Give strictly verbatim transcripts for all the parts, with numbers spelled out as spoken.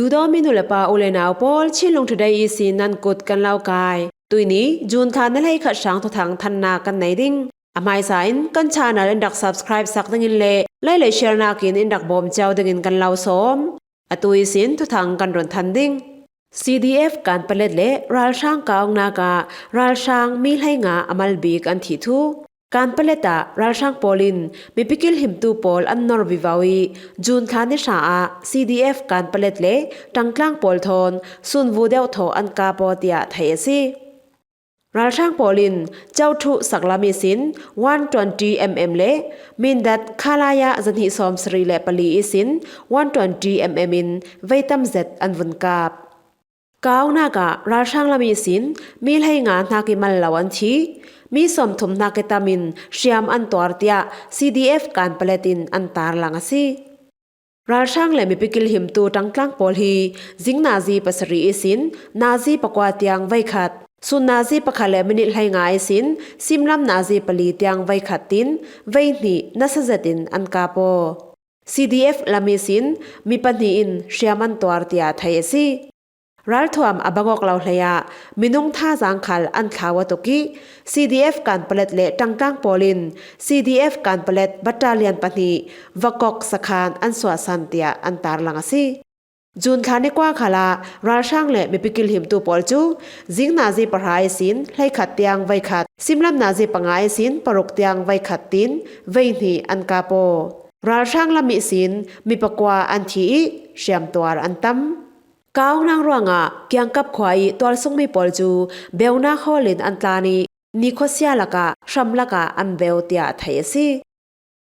Duhdawmi nu le pa u le nau pawl, Chinlung Today ihsin nan kut kan lo kai. Tuini, June thla ni hleikhat hrang thuthang thanna kan nei ding. A hmaisa in kan channel in rak subscribe sak dingin le like le share nakin in rak bawm cio dingin kan lo sawm. Atu ihsin thuthang kan run than ding. C D F Kanpalet le ralhrang kaungnak ah ralhrang mi hleinga a mal bik an thih thu. Kanpalet ah ralhrang pawl in mipi kilhimtu pawl an nor vivo ih, June thla ni hra ah C D F Kanpalet le ṭangtlang pawl thawn sunvu deuh thaw an kap aw tiah theih a si. Ralhrang pawl in Cauṭhuh saklam ihsin one twenty mm le Mindat Khalaya zahnih sawmsarih le pali ihsin one twenty mm in veitam zet an vun kap. Kaungnak ah ralhrang lam ihsin mi hleinga hnak ih mal lo an thi, mi sawmthum hnak ih tam in hriam an tuar tiah C D F Kanpalet in an tarlang a si. Ralhrang le mipi kilhimtu ṭangtlang pawl hi zing nazi pasarih ihsin nazi pakua tiang veikhat, sun nazi pakhat le minit hleinga ihsin simlam nazi pali tiang veikhat tin veihnih nasa zetin an kap aw. C D F lam ihsin mi pahnih in hriam an tuar tiah theih a si. Ralthuam a bang awk lo hleiah minung thazaang khal an thlau a tuk ih, C D F Kanpalet le ṭangtlang pawl in C D F Kanpalet battalion pahnih Vakok sakhan an suahsan tiah an tarlang a si. June thla ni kua khalah ralhrang le mipi kilhimtu pawl cu zing nazi pahra ihsin hleikhat tiang veikhat, simlam nazi panga ihsin paruk tiang veikhat tin veihnih an kap aw. Ralhrang lam ihsin mi pakua an thi ih hriamtuar an tam. Kaungnak ruangah Kiangkap khua ih tualsungmi pawl cu beunak hawl in an tlan ih, nikhuasia lakah hram lakah an beu tiah theih a si.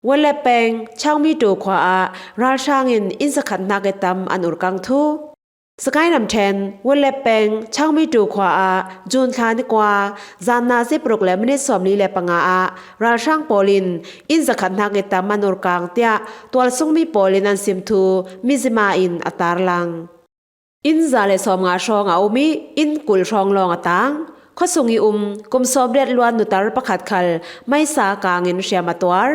Wallep peng Chaumi Ṭu khua ah ralhrang in inn zakhat hnak ih tam an urkang thu. Sagaing ramṭhen Wallep peng Chaumi Ṭu khua ah June thla ni kua zan nazi paruk le minit sawmli le panga ah ralhrang pawl in inn zakhat hnak ih tam an urkang tiah tualsungmi pawl in an sim thu Mizzima in a tarlang. Inn za le sawmnga hrawng a um ih inn kul hrawng lawng a tang. Khuasung ih um kum sawmriat luan nutar pakhat khal meisa kang in hriam a tuar.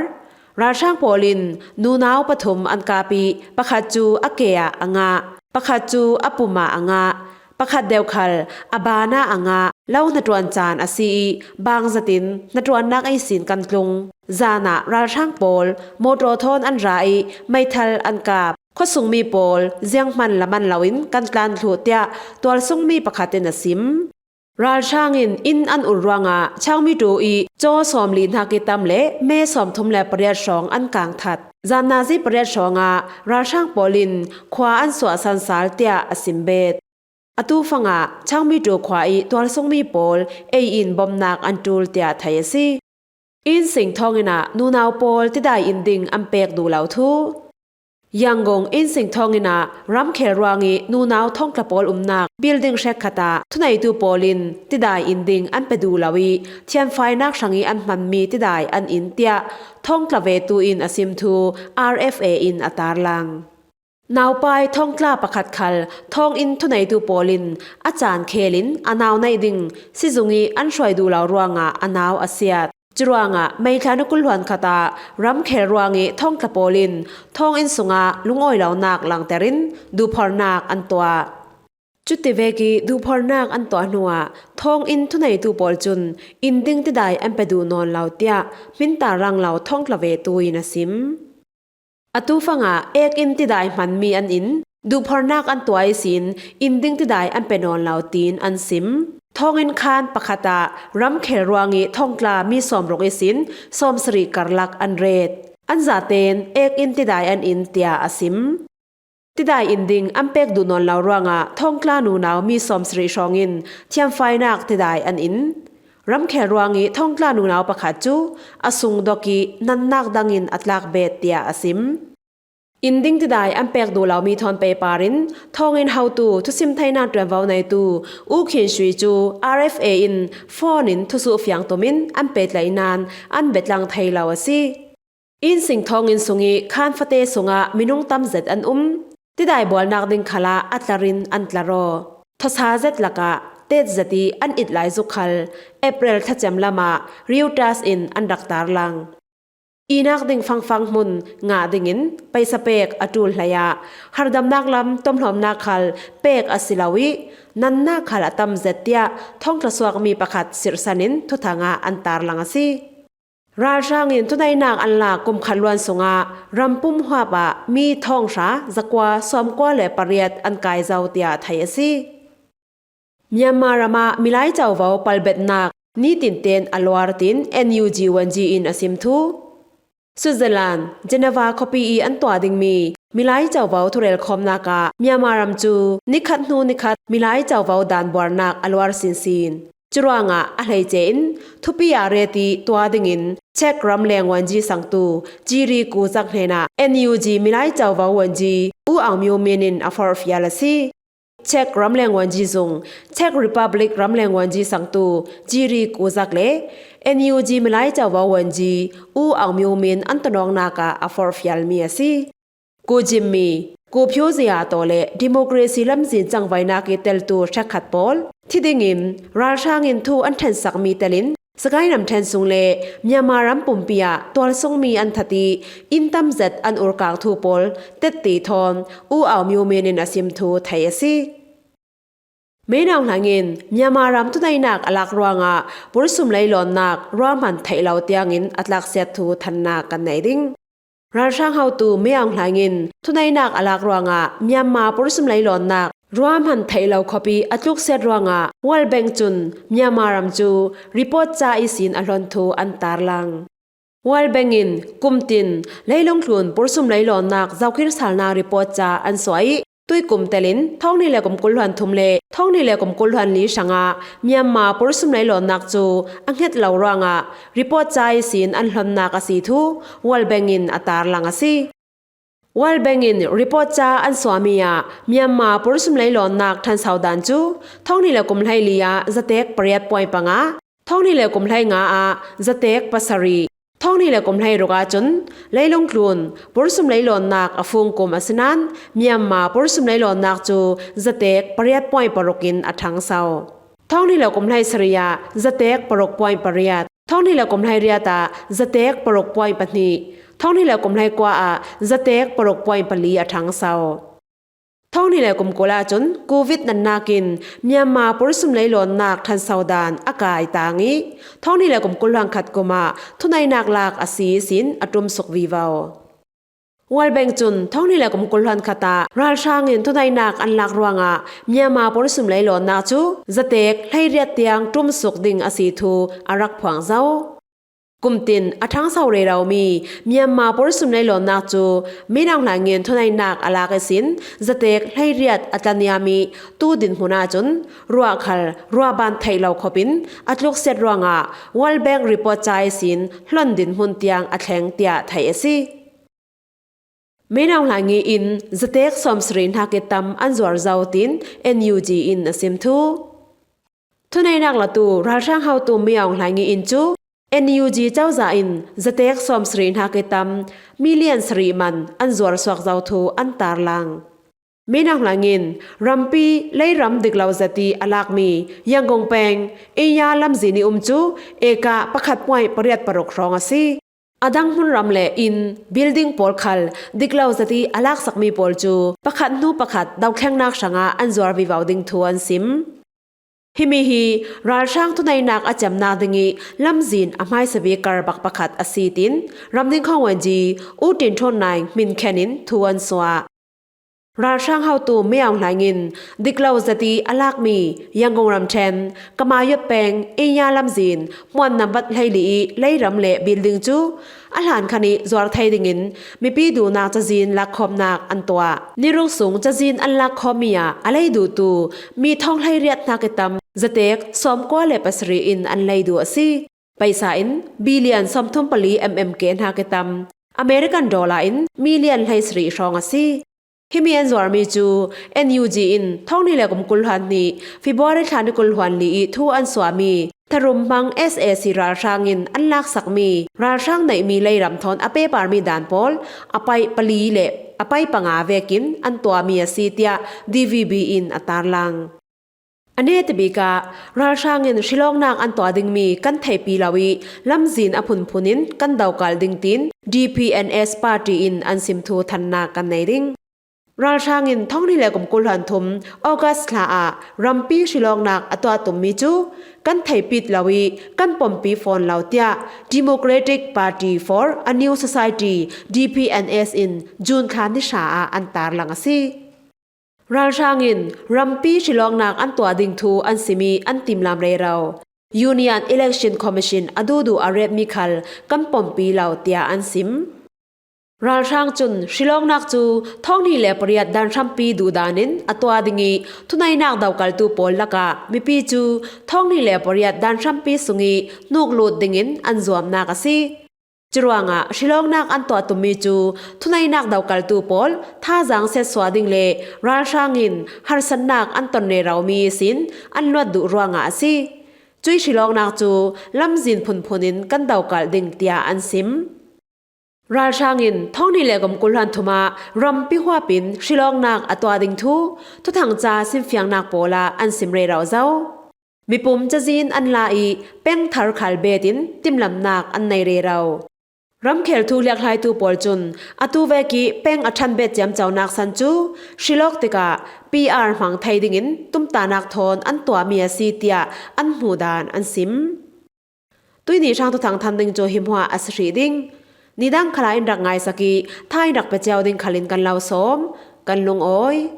Ralhrang pawl in nunau pathum an kap ih pakhat cu a ke ah a ngah, pakhat cu a pum ah a ngah, pakhat deuh khal a ban ah a ngah. Lo hnaṭuan caan a si ih bang zetin hnaṭuannak ihsin kan tlung. Zan ah ralhrang pawl mawṭaw thawn an ra ih meithal an kap. Khuasungmi pawl zianghman lam an loin kan tlan thluh tiah tualsungmi pakhat in a sim. Ralhrang in inn an ur ruangah Chaumi Ṭu ih caw sawmli hnak ih tam le me sawmthum le pariat hrawng an kangthat. Zan nazi pariat hrawngah ralhrang pawl in khua an suahsan sal tiah a sim bet. Atu fangah Chaumi Ṭu khua ih tualsungmi pawl ei in bomnak an ṭul tiah theih a si. Inn Sing thawnginn ah nunau pawl tidai inn ding an pek duh lo thu. Yangon Inn Sing thawnginn ah ramkhel ruangih nunau thongtla pawl umnak building hrekkhat ah thuneitu pawl in tidai inn ding an pe duh lo ih thianfainak hrangih an hmanmi tidai an in tiah thongtla vetu in a sim thu R F A in a tarlang. Naupai thongtla pakhat khal thawnginn thuneitu pawl in a caan khel in a nau neih ding sizung ih an hruai duh lo ruangah a nau a siat. Curuangah May thla ni kul hluan khat ah ramkhel ruangih thongtla pawl in thawnginn sungah lungawi lonak langter in duhphornak an tuah. Cutivek ih duhphornak an tuah hnuah thawnginn thuneitu pawl cun inn ding tidai an pe duh nawn lo tiah hmintar rang lo thongtla vetu in a sim. Atu fangah ek in tidai hmanmi an in duhphornak an tuah ihsin inn ding tidai an pe nawn lo tiin an sim. Thawnginn khaan pakhat ah ramkhel ruangih thongtla mi sawmruk ihsin sawmsarih karlak an ret. An zaten ek in tidai an in tiah a sim. Tidai inn ding an pek duh nawn lo ruangah thongtla nunau mi sawmsarih hrawngin thianfainak tidai an in. Ramkhel ruangih thongtla nunau pakhat cu a sungdok ih nannak dangin a tlak bet tiah a sim. Inn ding tidai an pek duh lomi thawn pei par in thawnginn hotu thusim theinak ṭuanvo neitu U Khin Shui cu R F A in phone in thusuh fiang tum in an pehtlaih nain an biatlang thei lo a si. Inn Sing thawnginn sungih khaan fate sungah minung tam zet an um. Tidai bualnak ding khalah a tlar in an tlar aw. Thawsa zet lakah tet zet ih an it lai zuk khal April thlacem lamah Reuters in an rak tarlang. Inak ding fangfang hmun ngah dingin paisa pek a ṭul hlei ah hardamnak lam tomhlawmnak khal pek a si lo ih, nannak khal a tam zet tiah thawngṭha suakmi pakhat sirhsan in thuthang ah an tarlang a si. Ralhrang in thuneihnak an lak kum khat luan sungah rampum huap ah mi thawng hra zakua sawmkua le pariat an kai zo tiah theih a si. Myanmar ram ah milai covo palbetnak nitin tein a luar, tiin N U G Wanji in a sim thu. Switzerland, Geneva khuapi ih an tuah dingmi milai covo thurelkhawmnak ah Myanmar ram cu nikhat hnu nikhat milai covo daan buarnak a luar sinsin. Curuangah a hleice in thupi ah ret ih tuah dingin Czech ramleng Wanji sangtu Jiri Kuzak hnenah N U G milai covo Wanji U Aung Myo Min in a forhfial a si. Czech ramleng Wanji zung, Czech Republic ramleng Wanji sangtu Jiri Kuzak le N U G milai covo Wanji U Aung Myo Min an tonawknak ah a forhfialmi a si. Kujimmi, kuphiu zia tawh le democracy lamzin cangvaihnak ih teltu hrekkhat pawl thi dingin ralhrang in thu an ṭhensakmi telin Sagaing ramṭhen sung le Myanmar ram pumpi ah tualsungmi an that ih inn tam zet an urkang thu pawl tetti thawn U Aung Myo Min in a sim thu theih a si. Min Aung Hlaing in Myanmar ram thuneihnak a lak ruangah pursum leilawnnak ruahman theih lo tiangin a tlaksiat thu thannak kan nei ding. Ralhrang hotu Min Aung Hlaing in thuneihnak a lak ruangah Myanmar pursum leilawnnak ruahman theih lo khuapi a tluksiat ruangah World Bank cun Myanmar ram cu report ca ihsin a hlon thu an tarlang. World Bank in kumtin leilungtlun pursum leilawnnak zokir salnak report ca an suah ih, tuikum telin thawng hnih le kum kul hluan thum le thawng hnih le kum kul hluan li hrangah Myanmar pursum leilawnnak cu a hnget lo ruangah report ca ihsin an hlonnak a si thu World Bank in a tarlang a si. World Bank in report ca an suahmi ah Myanmar pursum leilawnnak ṭhanso dan cu thawng hnih le kum hleili ah zatek pariat point panga, thawng hnih le kum hleinga ah zatek pasarih, thawng hnih le kum hleiruk ahcun leilungtlun pursum leilawnnak a fungkum a si nain Myanmar pursum leilawnnak cu zatek pariat point paruk in a ṭhangso. Thawng hnih le kum hleisarih ah zatek paruk point pariat, thawng hnih le kum hleiriat ah zatek paruk point pahnih, thawng hnih le kum hleikua ah zatek paruk point pali a ṭhangso. Thawng hnih le kum kul ahcun covid natnak in Myanmar pursum leilawnnak ṭhanso dan a kai tang ih, thawng hnih le kum kul hluan khat kum ah thuneihnak lak a si ihsin a ṭumsuk vivo. World Bank cun thawng hnih le kum kul hluan khat ah ralhrang in thuneihnak an lak ruangah Myanmar pursum leilawnnak cu zatek hleiriat tiang ṭumsuk ding a si thu a rak phuang zo. Kumtin a ṭhangso reromi Myanmar pursum leilawnnak cu Min Aung Hlaing in thuneihnak a lak ihsin zatek hleiriat a tlaniam ih, tu dinhmun ahcun ruah khal ruahban theih lo khop in a tluksiat ruangah World Bank report ca ihsin hlon dinhmun tiang a thleng tiah theih a si. Min Aung Hlaing ih inn zatek sawmsarih hnak ih tam an zuar zo, tiin N U G in a sim thu. Thuneihnak latu ralhrang hotu Min Aung Hlaing ih inn cu N U G cozah in zatek sawmsarih hnak ih tam million sarih man an zuar suak zo thu an tarlang. Min Aung Hlaing in rampi leiram dik lo zet ih a lakmi Yangon peng Inya lamzin ih um cu eka pakhat point pariat paruk hrawng a si. A dang hmunram le inn, building pawl khal dik lo zet ih a laksakmi pawl cu pakhat hnu pakhat dothlengnak hrangah an zuar vivo ding thu an sim. Himi hi ralhrang thuneihnak a cemnak dingih lamzin a hmaisa bik kar bak pakhat a si, tiin ramding khawng Wanji U Tin Htun Naing hminkhen in thu an suah. Ralhrang hotu Min Aung Hlaing in dik lo zet ih a lakmi Yangon ramṭhen Kamayot peng Inya lamzin hmuan nambat hleili ih leiram le building cu a hlan khan ih zuar thei dingin mipi duhnak cazin lakkhawmnak an tuah. Niruk sung cazin an lakkhawmmi ah a lei duhtu mi thawng hleiriat hnak ih tam zatek sawmkua le pasarih in an lei duh a si. Paisa in billion sawmthum pali M M K hnak ih tam American dollar in million hleisarih hrawng a si. Himi an zuarmi cu N U G in thawng hnih le kum kul hluan hnih February thla ni kul hluan li ih thu an suahmi tharum hmang S A C ralhrang in an laksakmi ralhrang neihmi leiram thawn a peparmi dan pawl a paih pali le a paih panga vekin an tuahmi a si, tiah D V B in a tarlang. A neta bik ah ralhrang in hrilawknak an tuah dingmi kan theihpi lo ih lamzin a phunphun in kan dokal ding tiin D P N S party in an sim thu thannak kan nei ding. Ralhrang in thawng hnih le kum kul hluan thum August thla ah rampi hrilawknak a tuah tummi cu kan theihpit lo ih kan pompi fawn lo, tiah Democratic Party for a New Society, D P N S in June thla ni hra ah an tarlang a si. Ralhrang in rampi hrilawknak an tuah ding thu an sim ih an timlam rero. Union Election Commission a duhduh a retmi khal kan pompi lo, tiah an sim. Ralhrang cun hrilawknak cu thawng hnih le pariat dan hrampi duhdan in a tuah ding ih thuneinak dokaltu pawl lakah mipi cu thawng hnih le pariat dan hrampi sungih hnuk lut dingin an zuamnak a si. Curuangah hrilawknak an tuah tummi cu thuneinak dokaltu pawl thazaang setsuah ding le ralhrang in harsatnak an ton reromi ihsin an luat duh ruangah a si. Cuih hrilawknak cu lamzin phunphun in kan dokal ding, tiah an sim. Ralhrang in thawng hnih le kum kul hluan thum ah rampi huap in hrilawknak a tuah ding thu thuthang ca simfiangnak pawl ah an sim rero zo. Mipum cazin an la ih peng thar khal bet in timlamnak an nei rero. Ramkhel thu hliakhlaitu pawl cun atu vek ih peng a ṭhan bet ciamconak san cu hrilawk tikah P R hmang thei dingin tumtahnak thawn an tuahmi a si, tiah an hmuh dan an sim. Tuihni hrang thuthang than ding cu hi hmuah a si hrih ding. Nidang khalah in rak ngaisak ih tha in rak pe cio ding khal in kan lo sawm, kan lungawi.